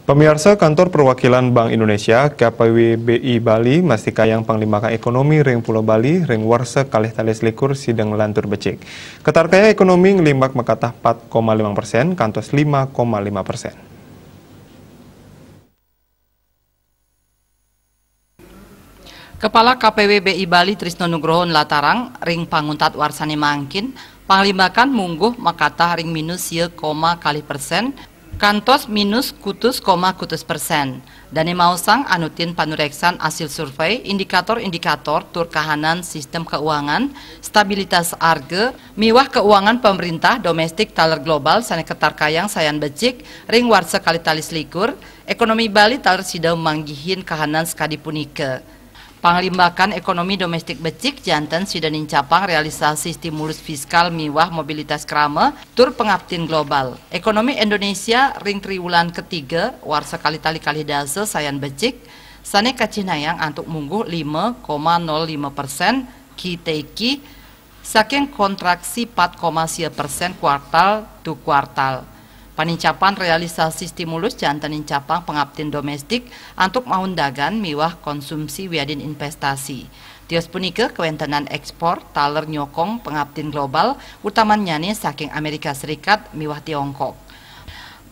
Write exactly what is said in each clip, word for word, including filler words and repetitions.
Pamiarsa, Kantor Perwakilan Bank Indonesia, K P W B I Bali, mastikayang panglimbakang ekonomi ring Pulo Bali ring warsa kalih tali selikur sida nglantur becik. Katarkayang ekonomi nglimbak makatah pat koma limang persen kantos lima koma lima persen. Kepala K P W B I Bali Trisno Nugroho nlatarang, ring panguntat warsane mangkin, panglimbakan mungguh makatah ring minus sia koma kalih persen kantos minus kutus koma kutus persen. Dane maosang anutin panureksan asil survei, indikator-indikator tur kahanan sistem keuangan, stabilitas arga, miwah keuangan pemerintah domestik taler global sane katarkayang sayan becik ring warsa kalih tali selikur, ekonomi Bali taler sida manggihin kahanan sakadi punika. Panglimbakan ekonomi domestik becik janten sida nincapang realisasi stimulus fiskal miwah mobilitas krama tur pangaptin global. Ekonomi Indonesia ring triwulan ketiga warsa kalih tali kalih dasa sayan becik, sane kacihnayang antuk mungguh lima koma nol lima persen Q T Q, saking kontraksi pat koma sia persen kuartal to kuartal. Panincapan realisasi stimulus janten nincapang pangaptin domestik antuk maun dagang miwah konsumsi wiadin investasi. Tios punika, kawentenan ekspor taler nyokong pangaptin global, utamannyane saking Amerika Serikat miwah Tiongkok.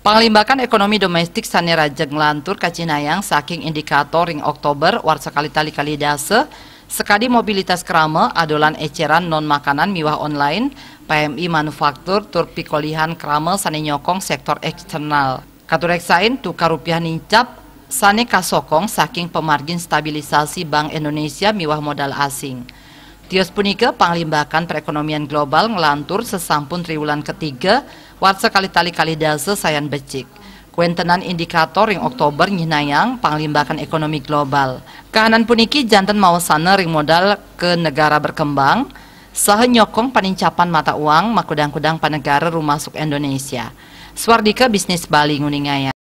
Panglimbakan ekonomi domestik sane rajeg nglantur kacihnayang saking indikator ring Oktober warsa kalih tali kalih dasa, sakadi mobilitas krama, adolan eceran non makanan miwah online, P M I manufaktur tur pikolihan krama sane nyokong sektor eksternal. Katureksain tukar rupiah nincap sane kasokong saking pamargin stabilisasi Bank Indonesia miwah modal asing. Tios punika, panglimbakan perekonomian global nglantur sasampun triwulan ketiga warsa kalih tali kalih dasa sayan becik. Kawentenan indikator ring Oktober nyihnayang panglimbakan ekonomi global. Kahanan puniki janten maosana ring modal ke negara berkembang, saha nyokong panincapan mata uang makudang-kudang panegara rumasuk Indonesia. Swardika Bisnis Bali nguningayang.